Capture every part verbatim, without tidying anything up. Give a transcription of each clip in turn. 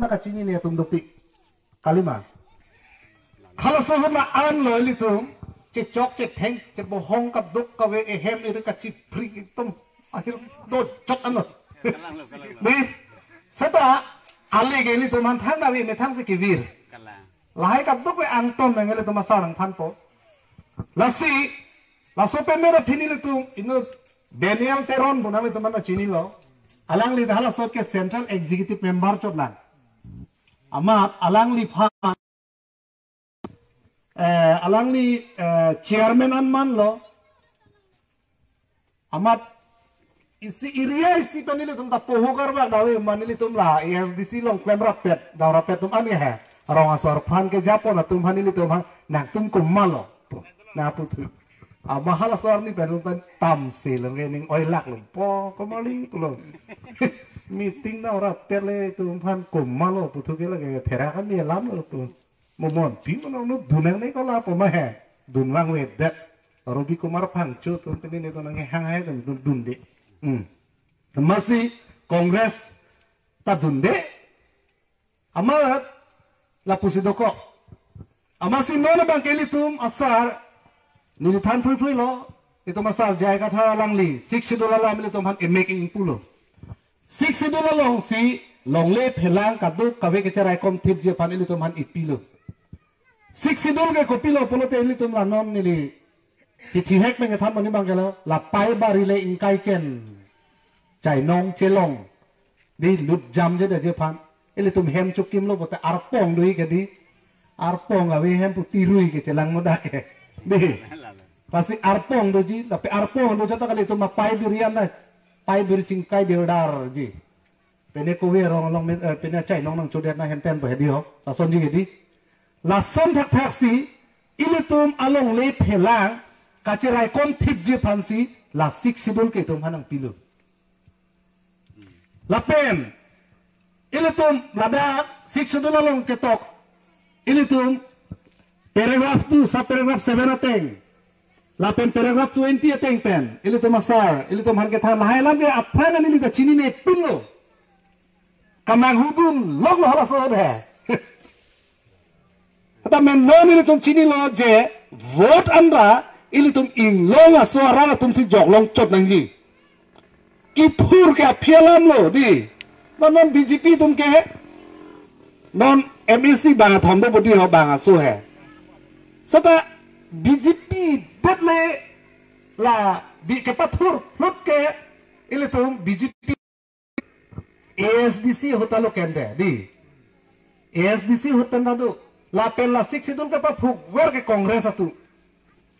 kachinine atum dopik. Kalima. Halaso ahut la an lo ilitum. Chechok chetheng chebohong kaduk kave ehem iri kachipri itum ahir dojot anlo. Ni seta ale ke ilitum aphan thang nave methang si kevir. Lahai kaduk ve angton nang ilitum asar nangthanpo. Lasi laso pen mera pini ilitum inut Daniel Teron pu nanglitum aphan chinilo. Alangli halaso ke Central Executive Member chot lang. Amat alangliphan eh, alangli eh, chairman anman lo. Amat isi area isi pen ilitum ta poho karbak dave ma nelitum la A S D C along klemrap pet, davrap pet atum ani he. Rong asor aphan kejapon atum aphan ilitum aphan nangtum komatlo. Na puthu. Ama halaso arni pen atum tamsi leng ning oilak lo. Po komarli pulo. Meeting davrap pet le atum aphan komatlo puthu ke lake therak kami alam lo tu. Momon pi mono nu dunang ne ko lapu ma he. Dunvang vedet. Robi Kumar Phangcho atum pini ne dunang hang hai dun dun dunde. Hmm. Amatsi Congress ta dunde. Amat lapusi dokok. Amatsi non abang ke ilitum asar neli than phui phui lo. Ilitum asar J I Kathar alangli Sixth Schedule alam ilitum aphan emek ingpulo. Sixth Schedule alongsi longle phelang kaduk kave kecheraikom thipji aphan ilitum aphan ipilo. Sixth Schedule ke kopilo pulote ilitum la non neli kithihek pen kethan mani abang ke lo la pei bari le ingkai chen chainong chelong di lut jamje daje aphan ilitum hem chukimlo pulote arpong doji ke di arpong ave hem pu tirui ke chelang muda ke di. Pasi arpong doji, tapi arpong doji ta kali itum pei biri an na, pei biri chingkai dirdarji. Pene kove arong along min, eh, pene chainong nangchodet na henten pa hedi ho. Lasonji ke di. Lason thakthaksi, ilitum alongle phelang, kacheraikom thipji aphansi, la Sixth Schedule ke itum aphan nangpilo. Lapen, ilitum ladak Sixth Schedule along ketok, ilitum paragraph two, sub paragraph seven ateng, lapen paragraph twenty ateng pen, ilitum asar, ilitum aphan kethan lahai alam ke aphrang an ili ta chininepinlo. Kamanghudun loklo halaso ahut he. Kata men non ilitum chinilo je vote anra ilitum inglong aso arat atumsi joklong chot nangji. Kithur ke aphi alam lo di. Non non B J P atum ke non M A C bang athom do bodi ho bang aso he. Seta B J P det le la bi kepathur phlut ke ilitum B J P A S D C ahut ta lo kende di. A S D C ahut pen ta do. Lapen la Sixth Schedule kepaphukver ke Congress atum.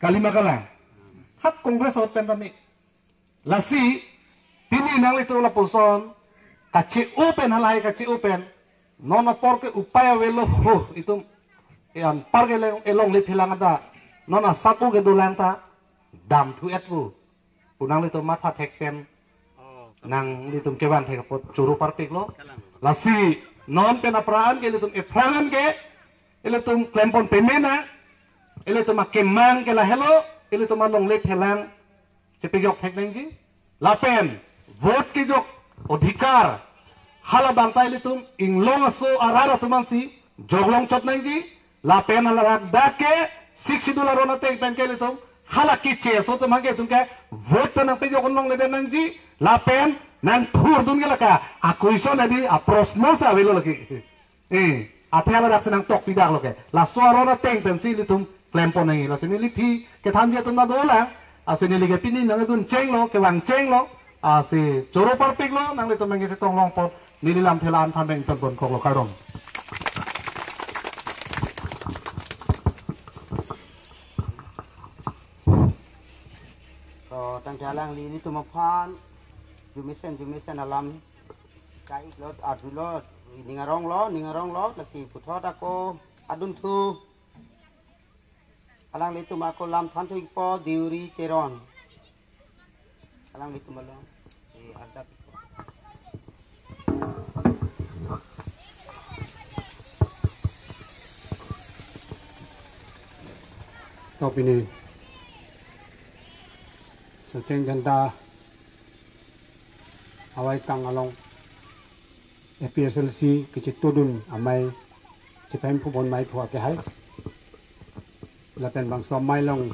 Kalima kalang. Hak Congress ahut pen ta me. Lasi pini nanglitum lapuson kache-o pen halahai kache-o pen. Non apor ke upai avelo ho itum. E anpar ke leng elongle phelang ada. Non asap-o ke dolang ta damthu-et pu. Pu nanglitum matha thek pen nanglitum kevan thek apot choro parpiklo. Lasi non pen aphrang an ke ilitum ephrang an ke ilitum klempon peme nang, ilitum akemang ke lahelo, ilitum alongle phelang chepejok thek nangji. Lapen vote kejok odhikar hala abang ta ilitum inglong aso arat atum ansi joklong chot nangji. Lapen hala dak ke Sixth Schedule aron ateng pen ke ilitum hala keche aso atum hangke itum ke vote ta nangpejok un longledet nangji. Lapen nangthurdun ke lake a-question adi a-proshno si avelo lake. Eh, athe hala dak si nangtokpidaklo ke. Laso aron ateng pensi ilitum klempon nangji. Lasi neli aphi kethanji atum ta dolang. Lasi neli ke pini nangdun chenglo, kevang chenglo. Lasi choro parpiklo, nanglitum nangkechetong longpon. Neli lamthe la-an than pen tonpon koklo, kardom. To tangte alangli nelitum aphan arjumesen arjumesen alam ka-iklot arjulot, ning aronglo, ning aronglo, lasi puthot ako adunthu alanglitum ako lam thanthu-ikpo Deuri Teron. Alanglitum along. Eh, ada. To pini Socheng Dhenta Awaitang along A P H L C kechetongdun amei, Chepahemphu Bonmai phu akehai, lapen bangso amei along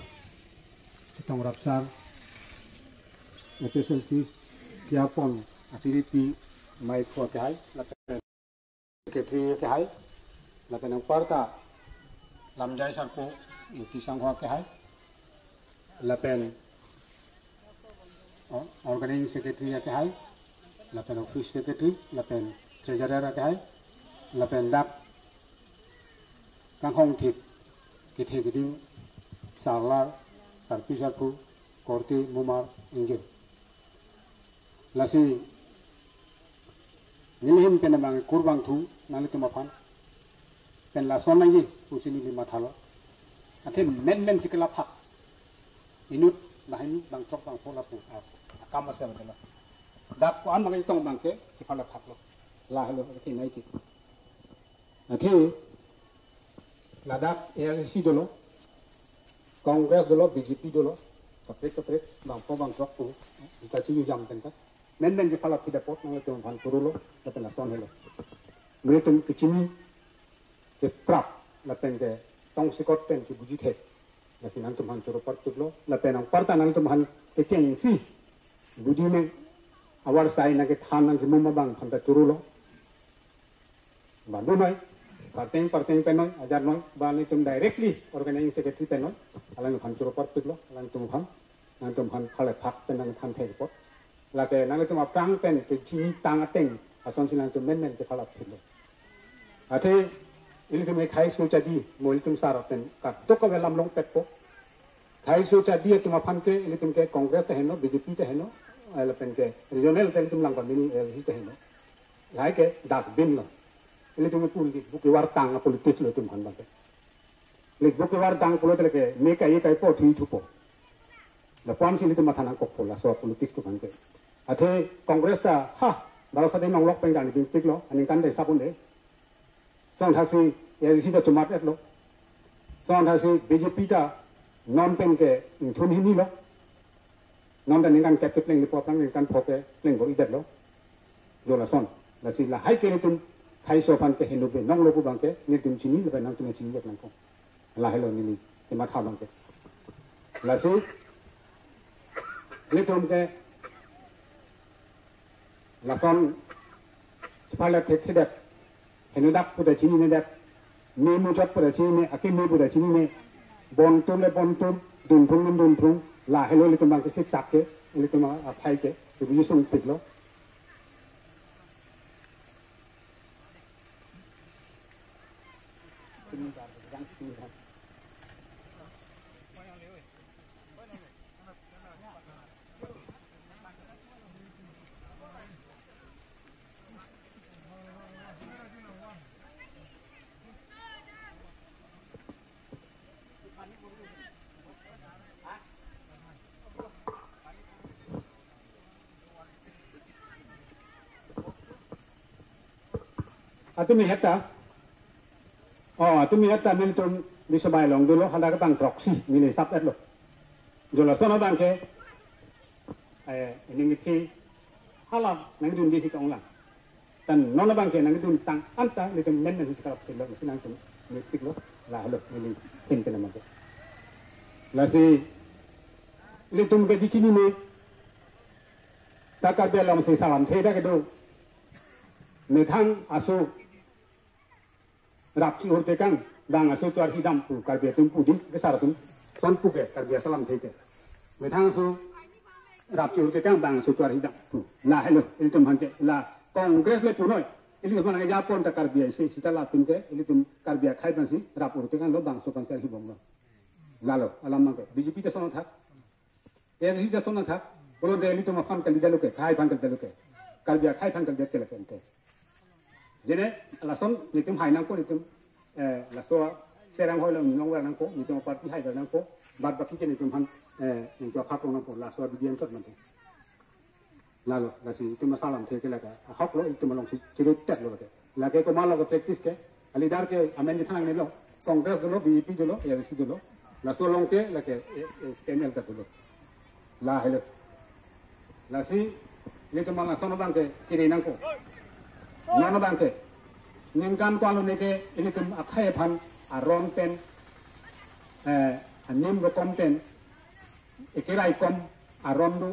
chetong rapsar A P H L C kiapon atiripi amei phu akehai, lapen secretary akehai, lapen anparta lamjai sarpo Ingti Sangho akehai, lapen o-, organizing secretary akehai, lapen office secretary, lapen treasurer akehai, lapen dak kanghongthip kethe keding, sarlar, sarpi sarpo, korte, mumar, ingjir. Lasi neli ahin pen abang kur bangthu nanglitum aphan, pen lason nangji pusi neli mathalo. Athe menmen chikela phak. Inut lahini bangthrok bangpho lapu, ah, akam asem kela. Dak ko-an abang chetong abangke chiphala phaklo. Lahelo, athe nai ke. Athe ladak A I C C dolo, Congress dolo, B J P dolo, kaprek kaprek, bangpho bangthrok pu, ita chini jam pen ta. Menmen chiphala phit apot nanglitum aphan chorolo, lapen lason helo. Nelitum kechini keprap, lapen ketongsekot pen kebuji thek. Lasi nangtum aphan choro partuklo, lapen anparta nangtum aphan kechengsi budi me, awarsai nangkethan nangkemum abang aphanta chorolo. Ba do noi, parteng parteng pen noi, ajat noi, ba nelitum directly organizing secretary pen noi, alangtum aphan choro partuklo, alangtum aphan, nangtum aphan phala phak pen nangthan thek apot. Lake nanglitum aphrang pen kechini tang ateng asonsi nangtum menmen chiphala phitlo. Athe ilitum ekhai so chadi mo ilitum sar pen kadokave lam longpetpo. Khai so chadi atum aphan ke ilitum ke Congress ta heno, B J P ta heno, eh, lapen ke regional ta ilitum lang pamini, eh, hi ta heno. Lahai ke dustbin lo. Ilitum ke pul di buki wartang a politics lo itum aphan abangke. Lik buki wartang pulote lake me kai kai po thui thupo. Lapuan si ilitum matha nangkokpo laso politics atum aphan ke. Athe Congress ta, ha, baro sade nonglok pen kan dingpiklo, aningkan de sabun de. Song thaksi A I C C ta chumat etlo. Song thaksi B J P ta non pen ke ingthun hini lo. Non ta ningkan kep kepleng lipo aphrang ningkan pho kepleng bor-idetlo. Jo lason. Lasi lahai ke nelitum khaiso aphan ke heno be nonglo pu abangke nelitum chini lapen nangtum chini nangkok. Lahelo neli kematha abangke. Lasi nelitum ke lason chiphala thekthedet. Henodak puta chininedet. Me mujak puta chinine, akeme puta chinine. Bontum le bontum, dunphung le dunphung. Lahelo ilitum abangke siksak ke, ilitum aphai ke, ibu yusung piklo. Atumi heta. Oh, atumi heta nelitum biso bai along dolo, hadak bang throksi, neli sap etlo. Jo lason abangke, eh, ining ithi, hala, nangdun disi ka-onglang. Tan non abangke, nangdun tang anta, nelitum menmen si kalap silo, si nangtum, nipiklo, lahelo, neli, hin kena mate. Lasi, nelitum ke chichinine, ta Karbi alongsi salamthe ta kedo. Methang aso rap chi-ur tekang, bang aso chuar hidam pu Karbi atum pu di, kesar atum, son pu ke, Karbi asalamthe ke. Methang aso rap chi-ur tekang, bang aso chuar hidam pu. Lahelo, ilitum aphan ke, la Congress le punoi, ilitum aphan ke japon ta Karbi aisi, sita latum ke, ilitum Karbi akhai aphansi, rap-ur tekanglo bangso aphansi ar hibomlo. Lalo, alam abangke, B J P ta son athak, A I C C ta son athak, pulote ilitum aphan kalidetlo ke, khai aphan kalidetlo ke. Karbi akhai aphan kalidet ke lake ante. Jene, lason, nelitum hai nangkok, nelitum, eh, laso, serang hoi lang nong ver nangkok, nelitum party hai ver nangkok, bad baki ke nelitum aphan, eh, nelitum aphak rong nangkok, laso B D M sot mate. Lalo, lasi, nelitum asalamthe ke lake, ahoklo, nelitum alongsi, chiri tet lo lake. Lake komatlo ke practice ke, a leader ke amen di thangnelo, Congress dolo, B J P dolo, A I C C dolo, laso along ke lake, eh, eh, M L ta dolo. Lahelo. Lasi, nelitum lason abangke chiri nangkok. Nang abang ke, ningkan ko-an lo neke, ilitum akhai aphan aron pen, eh, anim rokom pen, ekerai kom aron do,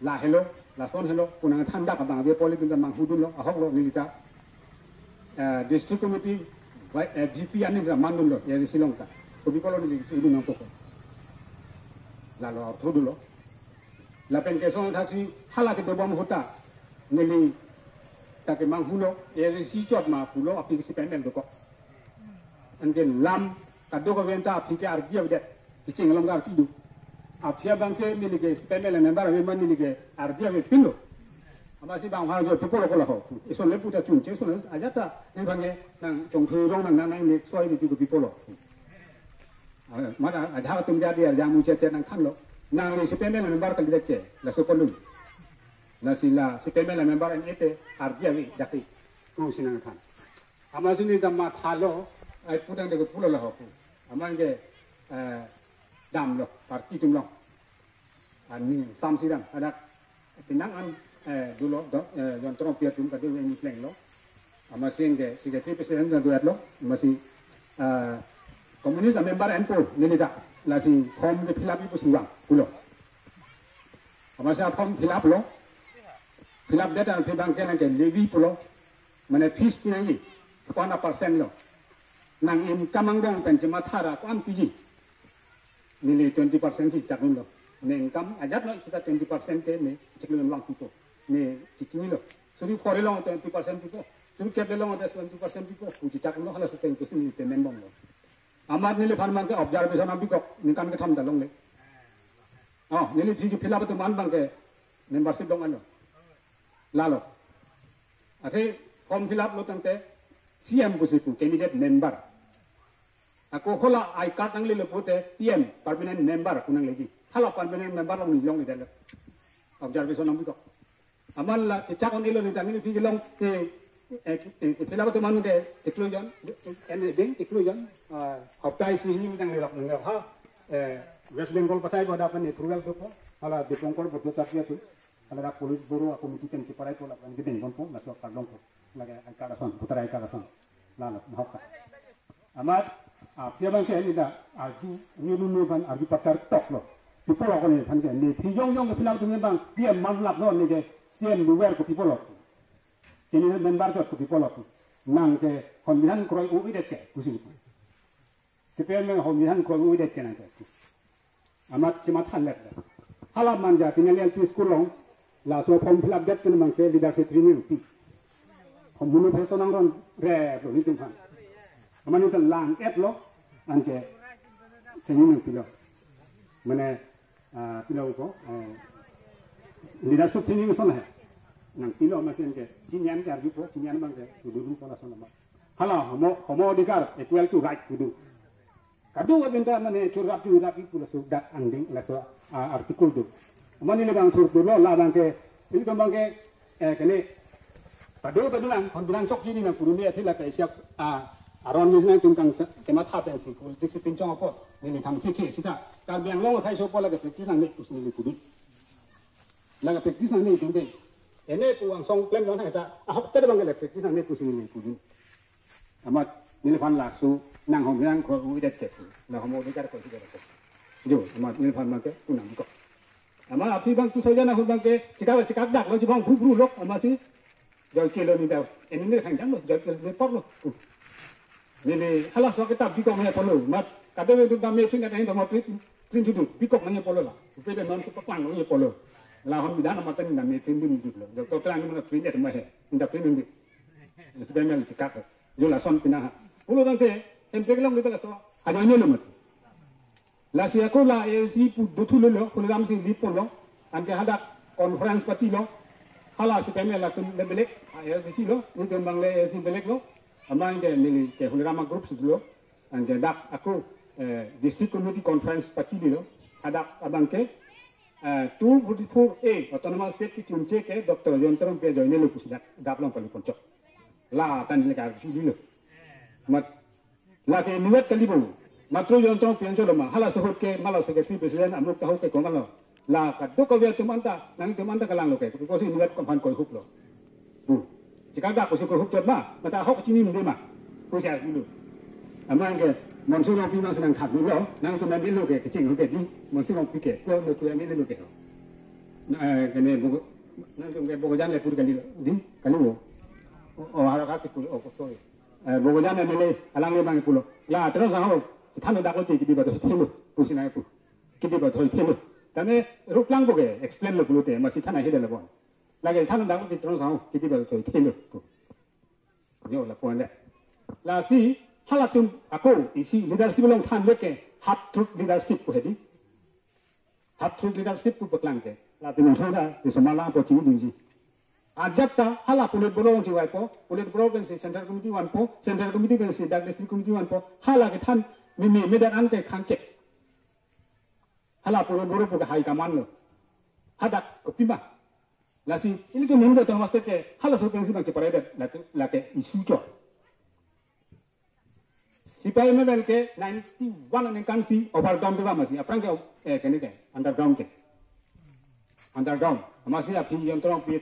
lahelo, lason helo, pu nangthan dak abang ave pu ilitum ta manghudunlo, ahok lo neli ta, eh, district committee, vai-, eh, V P aning ta mandunlo, A D C along ta. Kopi pulo neli hudun nangkok. Lalo artho dunlo. Lapen ke song thaksi hala kedobom ahut ta neli ta kemanghulo, A D C chot ma pulo, aphi ke C P M L dokok. Anke lam kadokave ta aphi ke ardi avedet. Kecheng along ke ardi do. Aphi abang ke neli ke C P M L member ave ma neli ke ardi avepinlo. Amatsi bang ha jo pipo lo ko laho. Ison le pu ta chunche, ison le ajat ta, neli abang ke nang chongthu rong nang nang nang ne soi di pipo lo. Ah, mata ajak atum jadi arjam uche te nangthanlo. Nangli C P M L member kalidet ke, laso ponlun. Lasi la C P M L member en ete ardi ave dak ke. Pu si nangthan. Amatsi neli ta mathalo, ai pu tangte ke pulo laho pu. Amat ke, eh, damlo, party atum lo. Ani samsi dam, hadak pinang an, eh, dolo, do, eh, John Trongpi atum kadu ini plenglo. Amatsi ke secretary president ta duet lo, amatsi, eh, communist member enpo neli ta, lasi form ke fill up ipu si vang pulo. Amatsi form fill up lo, fill up det aphi abang ke nang ke levy pulo, mane fees pi nangji, ko-an a percent lo. Nang income angbong pen chematha ra ko-an piji. Neli twenty percent si chakdunlo. Ne income ajat lo sita twenty percent ke ne chiklo lang pipo. Ne chichinilo. Suri kore long twenty percent pipo. Suri kep long twenty percent pipo. Pu chechakdunlo, hala sita increase neli payment bomlo. Amat neliphan abang ke observation abikok ningkan kethom ta longle. Oh, neli fee fill up atum an abang ke membership dong anlo. Lalo. Athe form fill up lo tangte C M pusi pu candidate member. Ako hala I card nanglelo pute P M, permanent member pu nangleji. Hala permanent member long ni longle detlo. Observation nangpikok. Amat la chechak-un-elo neli ta neli fee kelong ke, eh, eh, fill up atum an ke chiklo jon, eh, eh, ding chiklo jon, ah, hapta isi hini nanglelok nanglelok ha, eh, West Bengal pathai ko dapat ni approval dopo, hala Dipankar Bordonchati atum. Hala dak police buro a committee pen cheparai po lapen kedeng ponpo, laso kardom po. Lake I card ason, voter I card ason. Lalo, mahok ta. Amat, ah, aphi abang ke neli ta arju, neli nu ban arju patar tok lo. Pipo lo ko neliphan ke, ne fee jongjong ke fill up atum abang, P M man lap lo ne ke, C M luwer ko pipo lo. Kene member chot ko pipo lo. Nang ke, konbihan kroi u idet ke, pusi. C P M L hom han kroi u idet ke nang ke. Amat chematha let. Hala manja pini L P school along, laso form fill up det pen abang ke leadership training pi. Hom manifesto nangronre lo nelitum aphan. Amat nelitum lang-et lo, anke training nangpilo. Mane, ah, pilo ko, eh, leadership training ason he. Nangpilo amatsi anke, chini an ke arjupo, chini an abang ke, dulu dulu pala son amat. Hala homo, homo adhikar equal to right pu do. Kadokave ta mane churap churap ipu laso dak angdeng laso, ah, article do. Mane le bang sur do lo la abang ke, ilitum abang ke, eh, kene, padu padu lang, kon bilang chok jini nang purune athe la kaisiak, ah, aron mis nangtum kang se-, kematha pensi politics si pinchong apot, neli tham kiki sita, Karbi Anglong akhai so pola ke practice nangne pusi neli pudun. La ke practice nangne itum ke. Ene pu angsong klem non hai ta, ahok te abang ke le practice nangne pusi neli pudun. Amat neliphan laso nang hom yang ko u idet ke. Na hom u idet ko idet ko. Jo, amat neliphan abang ke pu nangkok. Amat aphi abang tu saja na hom abang ke chikak chikak dak lo chibang bru bru lo amatsi. Joi kelo neli ta. Eni ne khang jang lo, joi kelo ne por lo. Neli hala so ke ta bikok ne polo. Mat kade tu ta me pin ada hin ma pin pin tu bikok ne polo la. Pe de non ko papang ne polo. La hom bidan amat ne me pin dun dun lo. Jo to terang ne pin et ma he. Nda pin dun. Sebenarnya chikak. Jo lason pina ha. Pulo tangte, M P kelong kita laso. Ada ini lo mat. Lasi ako la A S D C pu dothu lo lo, Holy Ram Singh Dip lo, anke hadak conference party lo, hala C P M L atum le belek, A S D C lo, nelitum abang le A S D C belek lo, amat anke neli ke Holy Rama group si lo, anke dak ako, eh, district committee conference party lo, hadak abang ke, eh, two forty-four A autonomous state kechunche ke Doctor John Trongpi ajoine lo pusi dak, dak long palu ponchok. La tan le ka si lo. Mat lake inutvet kali bo. Matro John Trongpi anchot lo ma. Hala ahut ke, hala secretary president amuk tahuk ke komat lo. La kadokave atum anta, nangtum anta kelang lo ke. Kosi inutvet komat koi hup lo. Bu. Chikak dak pusi ko huk chot ma, mata hok chini mde ma. Pusi aku dulu. Amat ke, Monsi Rongpi ma senang thak dulu, nangtum M L A ke, kecheng huk ke di, Monsi Rongpi ke, ko no tu M L A lo ke. Na, eh, kene Bogo, nangtum ke Bogojan le pur kali, di, kali wo. O, o, haro kasi pur, o, sorry. Eh, Bogojan M L A, alangli abang pulo. La, Teron Sangho, si than dak lo te kidi ba do thelo, pusi nang pu. Kidi ba do thelo. Tame ruplang bo ke, explain lo pulote, masi than ahile lo bon. Lake than dak lo te Teron Sangho, kidi ba do thelo. Yo lapu-an de. Lasi, halatum ako, isi leadership along thanle ke, half truth leadership pu hedi. Half truth leadership pu paklang ke. Latum soda, di somala po chini dungji. Ajat ta, hala Politburo along chiwai po, Politburo pensi Central Committee vanpo, Central Committee pensi dak District Committee vanpo, hala kethan, mimi, medan an ke khangchek. Hala Politburo pu ke high command lo. Hadak kopi ma. Lasi, ilitum Autonomous State ke, halaso pensi bang cheparai det, lake, lake issue chot. Sipai M L A ke ninety-one aningkan si overground ke ba masi, aphrang ke, eh, kene ke, underground ke. Underground. Amatsi aphi Jayanta Rongpi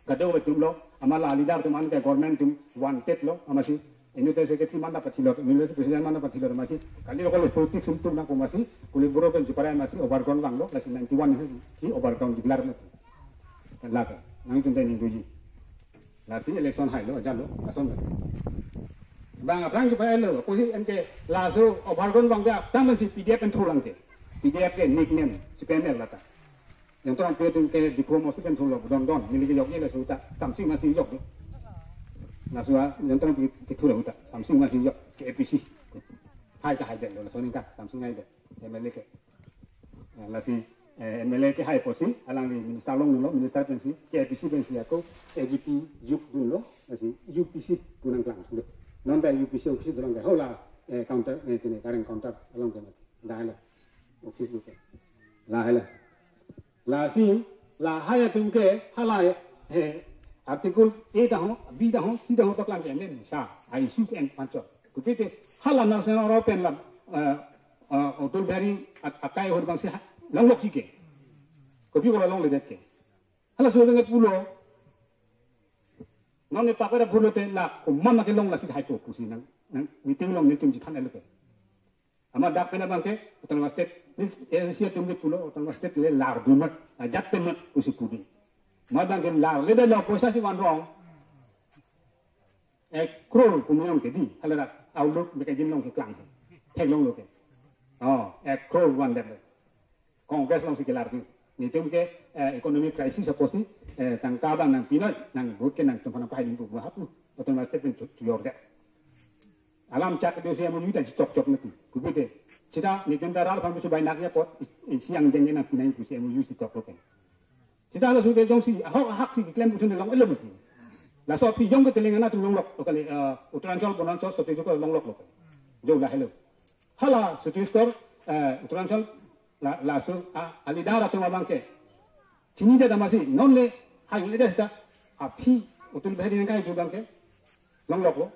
kado atum lo, amat la leader atum an ke government atum wanted lo, amatsi inut secretary manda pathilo, inut president manda pathilo, amatsi kali lo kali politics atum nangpo amatsi, Politburo pen cheparai amatsi overground vanglo, lasi ninety-one si overground declare mati. Lake, nangtum ta ning doji. Lasi election hailo, ajat lo, lason lo. Bang aphrang cheparai lo, pusi anke laso overground vang dia, tame si P D F pen thulang ke. P D F ke nickname, si P N L lata. Jayanta Rongpi atum ke Diphu mostu pen thulo, don don, neli ke yok ye laso ta, Samsing masi yok do. Laso a, Jayanta Rongpi ke thulo ta, Samsing masi yok, ke A P C. Hai ta hai den lo, laso ni ta, Samsing hai den. M L A ke. Eh, lasi, eh, M L A ke hai pusi, alangli minister longlo, minister pensi, K I P C pensi ako, A G P juk dunlo, lasi U P C pu nangklang lo. Non ta U P C office dolang ke, hola, eh, counter, eh, kene, current counter along ke mati. Dah la, office lo ke. Lahai la. Lasi, lahai atum ke, hala, eh, article A ta ho, B ta ho, C ta ho, paklang ke, nen sa, ai su ke en panchot. Kupite, hala national law pen lam, eh, eh, Atal Bihari ak-, akai ahut abang si ha, longlok ji ke. Kopi bola longledet ke. Halaso abang pulo. Non ne pakada pulo te la, komat ma kelong lasi hai to pusi nang, nang meeting along nelitum chethan elo ke. Amat dak pen abang ke, Autonomous State, ni A C C atum ke pulo, Autonomous State le lar dunmat, ajat penmat pusi pudi. Amat abang ke larledetlo poisa si van rong. Ek crore pu niyom ke di, hala dak Outlook magazine along keklang he. Theklonglo ke. Oh, ek crore vandetlo. Congress alongsi kelar di. Nelitum ke, eh, economic crisis apotsi, eh, tangka abang nangpi noi, nang vote ke nangtum aphan pahai ning pu hap, Autonomous State pen chu-, chujordet. Alam chak do si M O U ta chitokchok mati. Kupite. Sita nelitum ta ral aphan pusi bai nak ya pot, i-, i-, siang deng nangpi nai pusi M O U chitoklo ke. Sita laso ke jongsi, ahok ahak si keklem pusi longlelo mati. Laso aphi jong ke Telangana atum longlok, lo kali, eh, Uttaranchal, Bonansol, Chhattisgarh longloklo. Jo lahelo. Hala Chhattisgarh, eh, Uttaranchal, la, laso, a, a leader atum abang ke. Chinidet amatsi, non le, hai le des ta, aphi, Atal Bihari nangkai atum abang ke. Longloklo.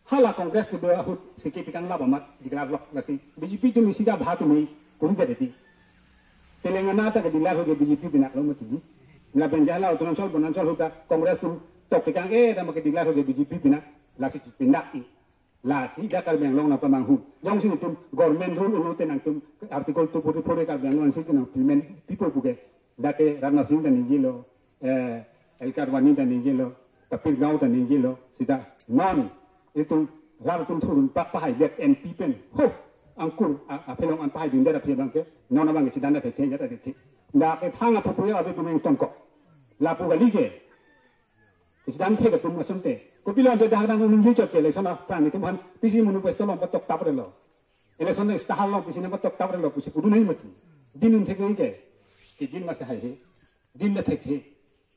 Hala Congress kedo ahut si kepi kanglap amat declare lok lasi. B J P atum isi kabha atum ni kuridet eti. Telangana ta ke declare ahut ke B J P pinaklo mati. Lapen ke hala Uttaranchal, Bonansol ahut ta Congress atum tok tekang e ta ma ke declare ahut ke B J P pinak lasi pinak i. Lasi dak Karbi Anglong nangpamang ahut. Jongsi nelitum government rule ulo te nangtum Article two forty-four Karbi Anglong si nang implement pipo pu ke. Dak ke Rajnath Singh ta ningjelo, eh, L K Advani ta ningjelo, Kapil Gao ta ningjelo, sita non, itum rat atum thurun pak pahaidet M P pen, ho, angkur, a, aphelong an pahai dundet aphi abang ke, non abang ke chedanda thekthe, jata thekthe. Dak ke thang apupu ya abe tumeng tongkok. Lapu kali ke, chedanthe atum asonte. Kopilo ante dak nang nungji chot ke, election aphrang itum aphan, pisi munu pesto long patok taprelo. Election le stahar long pisi nang patok taprelo, pusi pudun hai mati. Din un thekthe ke, ke din masi hai he. Din le thekthe.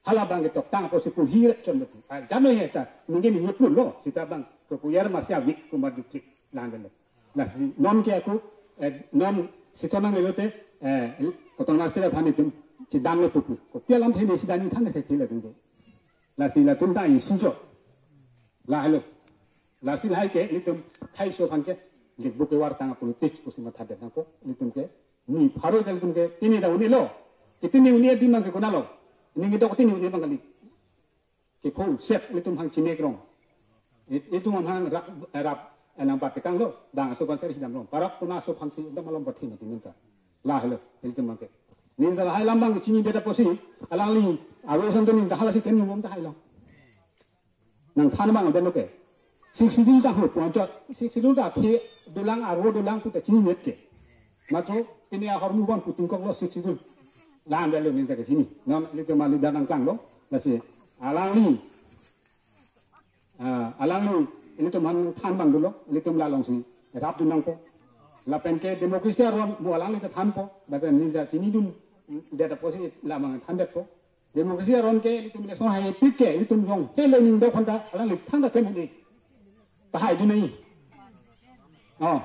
Hala abang ke toktang apotsi pu hi chon betu. Ah, jano he ta, ningke ning pun lo, sita abang, ko puyar masi awik kumar duklik, lang lo. Lasi, non ke ako, eh, non sita nanglelo te, eh, Autonomous State aphan itum, chedang lo pupu. Kopi alamthe ne chedang ni than ne thek thila tung ke. Lasi latum ta issue chot. Lahelo. Lasi lahai ke, ilitum thai so aphan ke, likbuk kevar tang politics pusi mathadet nangpo, ilitum ke, ni pharo jal tum ke, tini ta un-elo. Ke tini un-e adim abang ke konatlo. Ningke tok tini un-e abang kali. kepho set ilitum hang chinek rong. It-, ilitum hang rap, rap, eh, nang patekang lo, bang aso aphan seri sidam rong. Parok puna aso aphan si dam alom pathi mati nunta. Lahelo, ilitum abangke. Neli ta lahai alam abang chinidet apotsi, alangli, awe ason ta neli ta halasi ken num ta hailo. Nangthan abang aden lo ke. Sixth Schedule ta ho, puan chot. Sixth Schedule ta khi dolang, arvo dolang pu ta chinidet ke. Matro, pini ahormu abang pu tingkok lo Sixth Schedule. Lahan dalo neli ta ke chini. Non, ilitum mali danang klang lo. Lasi, alangli. Ah, alangli, ilitum hang than abang dolo, ilitum la alongsi rapdun nangpo. Lapen ke democracy aron mo alangli ta thanpo, lapen neli ta chinidundet apotsi la abang thandetpo. Democracy aron ke ilitum election haipik ke, ilitum jong hele ning dok aphan ta alangli thangta themun-e. Tahai dun nai. Oh.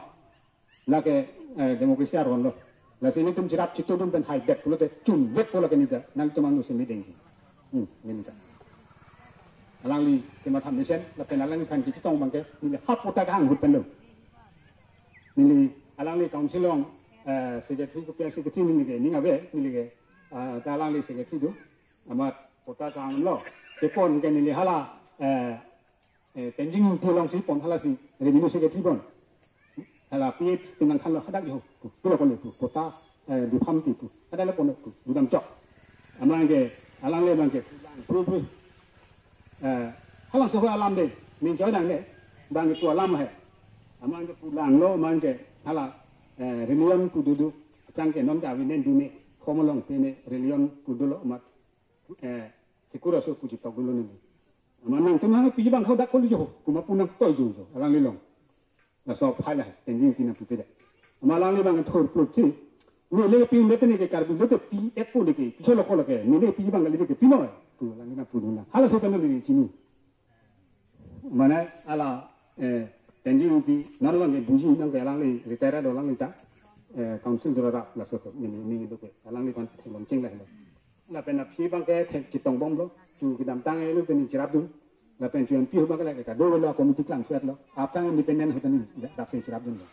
Lake, eh, democracy aron lo. Lasi ilitum chirap chitudun pen haidet pulote chunvekpo lake neli ta. Nangtum angno si mideng. Hmm, neli ta. Alangli kematha mesen, lapen alangli aphan kechetong abangke, neli ha patta kehang ahut pen lo. Neli alangli council along, eh, secretary kopi secretary neli ke, ning ave, neli ke, ah, ta alangli secretary do. Amat patta kehang lo. Kepon ke neli hala, eh, eh, Tenzing Ingti alongsi pon halasi revenue secretary pon. Hala P A penang thanlo hadak jo. Pulo pon pu. Patta, eh, duphan ti pu. Hadak lo pon pu. Dudam chok. Amat ke, alangli abangke. Pru pru. Eh, halangso alam de. Min choi dang de. Abangke pu alam he. Amat ke pulang lo, amat ke. Hala, eh, religion pu dudu. Chang ke non ka vinen dune. Khom along pine religion pu dolo amat. Eh, sekur aso pu chitok dolo neli. Amat nangtum hang piji abang hadak koli jo, komat pu nangtoi jo jo, alangli along. Laso aphai la, Tenzing Ingti nangpupe da. Amat alangli abang thor plot si, neli le pin bete neli ke Karbi lote pi epo neli ke, piso lo ko lo ke, neli piji abang kali ke pino, pu alangli nangpudun na. Halaso pen neli chini. Mane hala, eh, Tenzing Ingti, non abangke buji nang ke alangli retire do alangli ta, eh, council dura rap laso ko, neli, neli do ke, alangli aphan thelong cheng lahelo. Lapen aphi abangke thek chitong bomlo, chu kedamtang elo teni chirapdun. Lapen chu M P ahut abangke lake kadokave lo committee klangsuet lo. Aphrang independent ahut ta neli daksi chirapdunlo.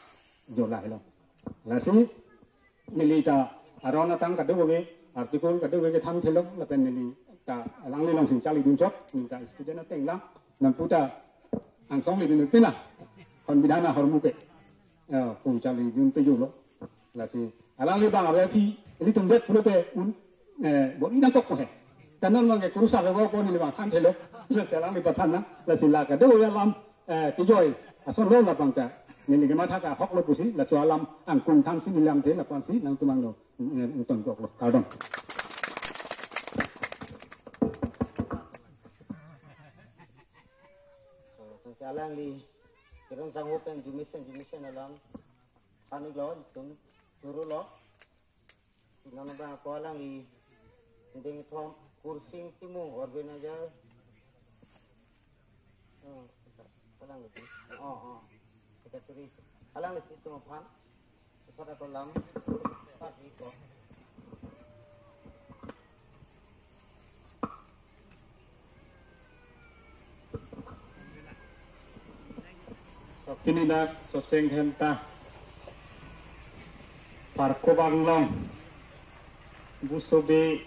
Jo lahelo. Lasi neli ta aron atang kadokave, article kadokave kethan thelo, lapen neli ta alangli alongsi charlidun chot, neli ta student ateng lang, nangpu ta angsong lidun pina, konbidhan ahormu ke. Eh, pu charlidun pe jo lo. Lasi, alangli abang ave aphi, ilitum det pulote un, eh, bor-i nangkok ko he. Ta non abangke kurusar ave ko neli abang than thelo. Lasi alangli pathan na, lasi la kadokave alam, eh, kejoi ason lo labang ta. Neli kematha ke ahok lo pusi, laso alam angkung than si neli lamthe lapu-ansi nangtum angno, eh, ingtonkok lo. Kardom. So, tangte alangli, kerong sangho pen jumisen, jumisen alam. Than-iklo, itum choro lo. Si non abang ako alangli, Dengthom Kursing Timung, organizer. Hmm, alangli. Oh, oh. Secretary. Alangli si itum aphan. Pusat ako alam. Pat iko. Pini dak Soseng Henta Parko Banglong Busobe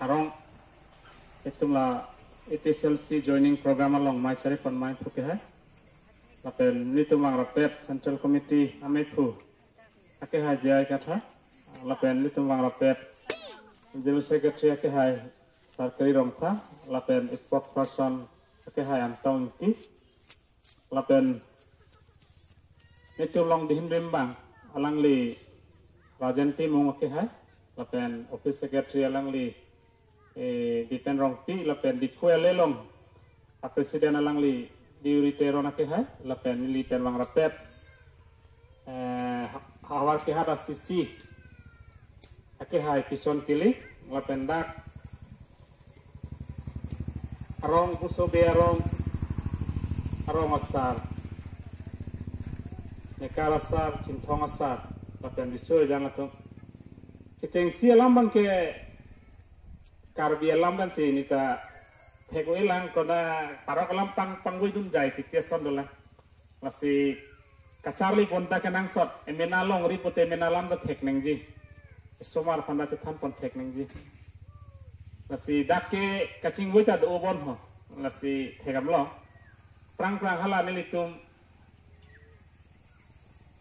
arong itum la A P S L C joining program along mei chari pon mei thu ke hai. Lapen nelitum vangrapet Central Committee amei thu akehai J I Kathar, lapen nelitum vangrapet General Secretary akehai Sarkari Rongphar, lapen spokesperson akehai Antong Ingti, lapen nelitum along dihin rimbang alangli Rajen Timung akehai, lapen office secretary alangli eh, Dipen Rongpi, lapen Diphu L A along a president alangli Deuri Teron akehai, lapen neli pen vangrapet, eh, ha-, havar kehat a C C akehai Pison Kili, lapen dak arong Busobe arong, arong asar, Nekar asar, Chinthong asar, lapen riso ejang atum. Kechengsi alam abangke Karbi alam kan si neta thek-o-e lang, kona parok alam pang, pangvoidun jai titi ason dolang. Lasi kacharli bonta kenangsot, emena longri pute emena alam ta thek nangji. Osomar aphanta chethan pon thek nangji. Lasi dak ke kachingvoi ta do bon ho. Lasi thekdamlo. Prang prang hala nelitum,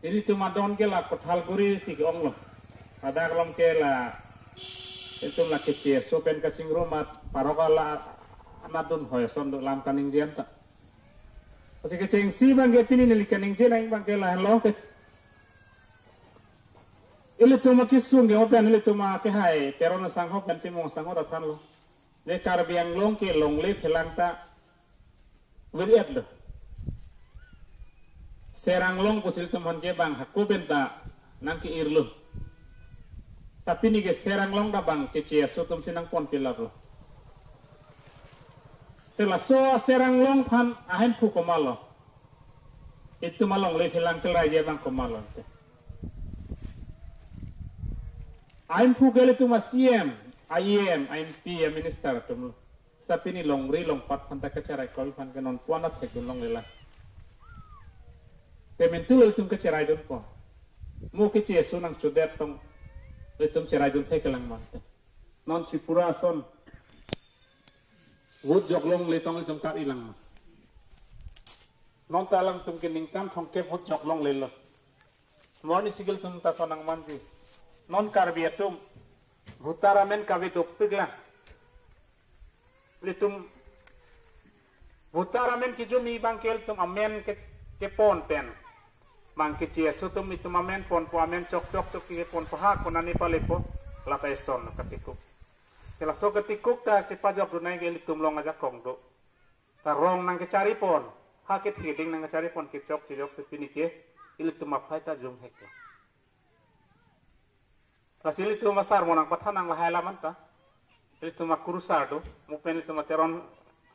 nelitum adon ke la Pathalguri si ke-onglo. Pada along ke la itum la keche aso pen kachingrum amat parok ala anadun hoi ason do lam kaningje anta. Lasi kechengsi abang ke pini neli kaningje nang abang ke lahenlo ke. Ilitum akesung ke mo pen ilitum akehai Teron asangho pen Timung asangho ta thanlo. Ne Karbi Anglong ke longle phelang ta veri-etlo. Ser Anglong pusi ilitum aphan ke bang hako pen ta nangke-irlo. Tapi pini ke Ser Anglong ta bang keche aso atum si nangpon pilaplo. Te laso Ser Anglong aphan ahemphu komatlo? Itum alongle phelang kelraije abang komatlo te? Ahemphu ke ilitum a-C M, a-E M, a-M P, a-minister atumlo. Sa pini longri longpat aphan ta kacherai kol aphan ke non puan athek dun longle la. Te mentu lo itum kacherai dunpo. Mo keche aso nangchodet tong itum cherai dun theklang ma te? Non Tripura ason vote jok longle tong itum kar-i lang ma? Non ta alangtum ke ningkan thomkep vote jok longlelo. Mo arnisi ke ilitum ta son nangmanji. Non Karbi atum voter amen kave dopik lang. Ilitum voter amen kejumi abang ke ilitum amen ke, kepon pen. Bang keche aso atum itum amen ponpo, amen chok chok chok keponpo, ha konane palepo, la ta eson katikuk. Ke laso katikuk ta chepajok dunai ke ilitum along ajakong do. Ta rong nangkechari pon, ha kethe keding nangkechari pon kechok chejok si pini ke ilitum aphai ta jumhek lo. Lasi ilitum asar mo nangpathan nang lahai alam anta. Ilitum akurusar do, mo pen ilitum a-Teron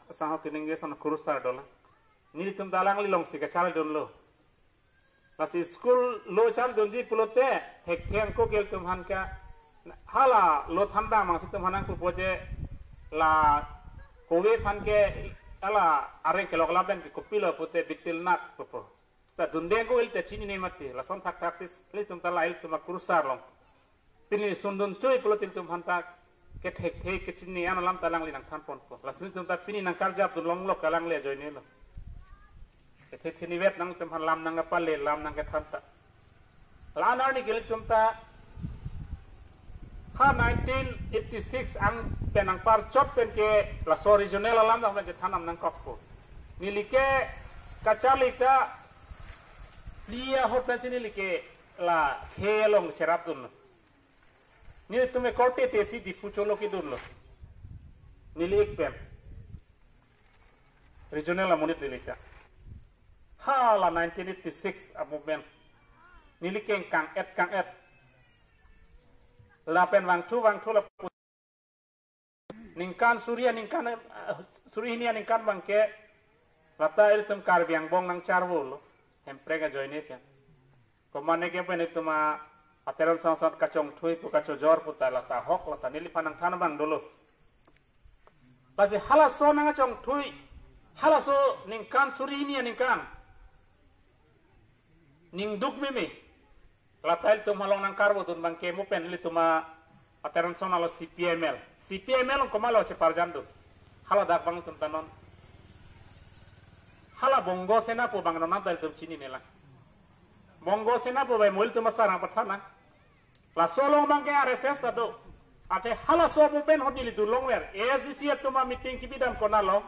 asangho keningje ason akurusar dolang. Nelitum ta alangli along si kachal dunlo. Lasi school lo chal dunji pulote, thekthe ako ke ilitum aphan ke hala lo thandam mang si itum aphan nangpupo je la kove aphan ke hala areng kelok lapen ke kopilo pute bitil nak pupo. Ta dundeng ko ilitum chinine mati, lason thakthak si ilitum ta la ilitum akurusar along. Pini sundun chui pulote ilitum aphan ta kethekthe kechini an alam ta alangli nangthan ponpo. Lasi ilitum ta pini nangkarjap dun longlok alangli ajoinelo. Kethekthe nivet nangtum aphan lam nangkapale, lam nangkethan ta. La-an arni ke ilitum ta ha nineteen eighty-six ang pen angparchot pen ke laso regional alam ta pen chethan nam nangkokpo. Neli ke kacharli ta phli ahut pensi neli ke la khei along cherap dunlo. Nelitum ke korte te si Diphu cholo kedunlo. Neli ik pen regional amonit neli ta. Hala nineteen eighty-six a-movement. Neli ke kang-et kang-et. Lapen vangthu vangthu la ningkan suri aningkan, eh, suri hini aningkan abang ke la ta ilitum Karbi angbong nangcharvulo. Hemprek ajoine ke. Komane ke pen itum a-Teron asangho ason kachongthui pu kachojor pu ta la ta ahok la ta neliphan nangthan abang dolo. Lasi halaso nangchongthui, halaso ningkan suri hini aningkan ning duk meme. La ta ilitum along nangkarvo dun abang ke mo pen ilitum a-Teron asangho alo C P I M L. C P I M L komatlo cheparjan dun? Hala dak abang itum ta non. Hala Bongo Sena pu abang non ta ilitum chinine lang. Bongo Sena pu bai mo ilitum asar nangpathan nang. Laso along abang ke R S S ta do. Ante halaso movement ahut neli dun longver. A S D C atum a-meeting kebi dam konat along?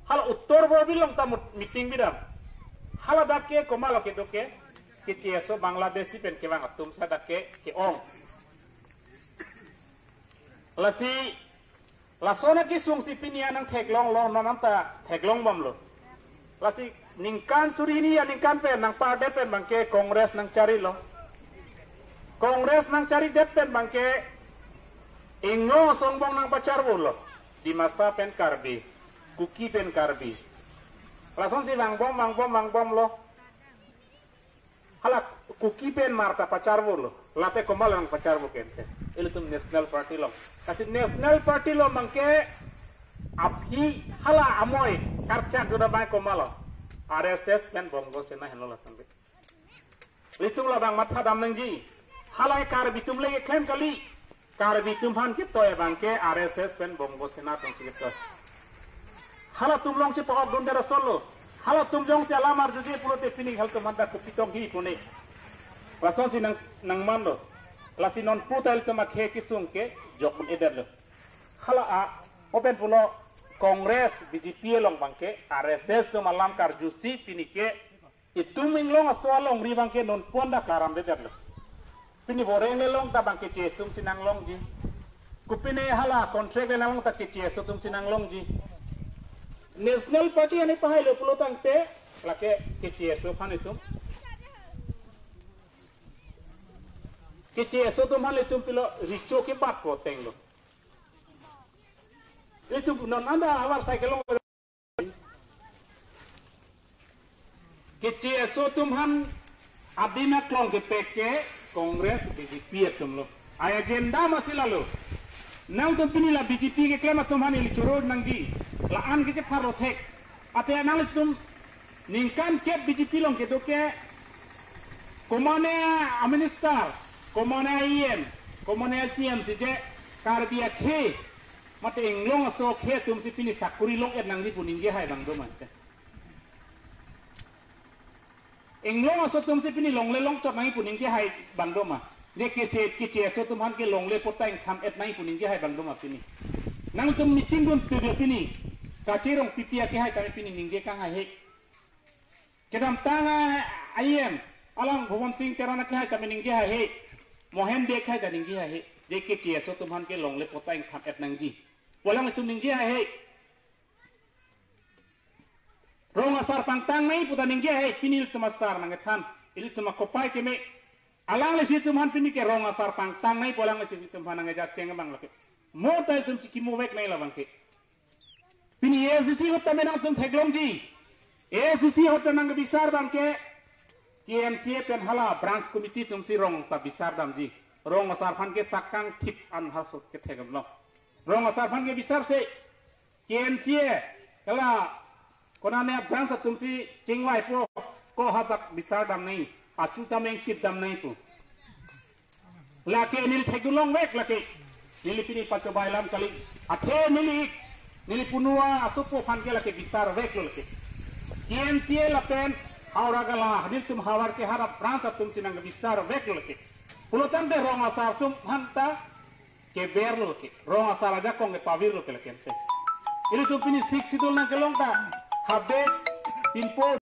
Hala Uttar Borbil along ta mut-, meeting bi dam. Hala dak ke komatlo kedo ke? Keche aso Bangladeshi pen kevang atum sa dak ke ke-ong. Lasi lason akesung si pini an nangtheklonglo, non anta theklong bomlo. Lasi ningkan suri hini aningkan pen nangpardet pen abang ke Congress nangcharilo. Congress nangcharidet pen abang ke inglong asong angbong nangpacharvulo. Dimasa pen Karbi, Kuki pen Karbi. Lasonsi vangbom vangbom vangbomlo. Hala Kuki pen mar ta pacharvulo. Late komatlo nangpacharvu ke ante? Ilitum National Party along. Lasi National Party along abang ke aphi hala amoi karchak dun abang komatlo? R S S pen Bongo Sena henlo latum ke. Ilitum labang mathadam nangji. Hala Karbi atum le keklem kali. Karbi atum aphan ketoi abangke R S S pen Bongo Sena atum si ketoi. Halatum along si pahok dun dera solo. Halatum along si alam arjuje pulote pini halatum anta kopi tong hi pune. Lasonsi nang nangmanlo. Lasi non puta ilitum akhei kesung ke jok un-edetlo. Hala a, open pulo Congress, B J P along abangke R S S atum alam karjusi pini ke itum inglong aso alongri abangke non pon dak laram dedetlo. Pini boreng le long ta abangke K C S atum si nanglongji. Kopine hala contract le nanglong ta K C S atum si nanglongji. National Party ani pahailo pulo tangte lake K C S aphan itum. K C S atum aphan itum pilo recho kebat ko atenglo. Itum non anda awar cycle long K C S atum aphan adim aklong kepek ke Congress, B J P atumlo. Agenda masi lalo. Nangtum pini la B J P keklem atum aphan ili choro nangji. La-an kechepharlo thek. Ate nangtum ningkan kep B J P along kedo ke komane a minister, komane a E M, komane a C M si je Karbi akhei mate inglong aso akhei atum si pini sakuri long-et nangji pu ningje hai abang do ma. Inglong aso atum si pini longle longchot nangji pu ningje hai abang do ma. Je K C S, K C S atum aphan ke longle pota ingtham-et nangji pu ningje hai abang do ma pini. Nangtum meeting dun tudu pini. Kache Rongpipi akehai tame pini ningje kanghai he. Kedamtang a E M, alang Bhuban Singh Teron akehai tame ningje hai he. Mohan Bey akehai ta ningje hai he. Je K C S atum aphan ke longle pota ingtham-et nangji pu alanglitum ningje hai he. Rong asar pangtang nangji puta ningje hai he, pini ilitum asar nangkethan, ilitum akopai keme. Alanglisi atum aphan pini ke rong asar pangtang nangji pu alanglisi atum aphan nangkejacheng abang lake. Mo ta ilitum chikimo vek nangji labang ke. Pini A S D C ahut tame nangtum theklongji. A S D C ahut ta nangkebisar abangke K M C A pen hala branch committee atum si rong ta bisar damji. Rong asar aphan ke sakang thip an halaso kethek damlo. Rong asar aphan ke bisar se K M C A, hala konane a branch atum si chingvaipo, ko hadak bisar dam nangji, achu ta mengkit dam nangji pu. Lake neli thekdun longvek lake. Neli pini pachobai alam kali. Athe neli ik, neli punua asopo aphan ke lake bisar veklo lake. K M C A lapen Howraghat, nelitum havar ke hala branch atum si nangkebisar veklo lake. Pulo tangte rong asar atum aphan ta keberlo ke. Rong asar ajakong kepavirlo ke lake ante. Ilitum pini Sixth Schedule nangkelong ta. Habe pinpo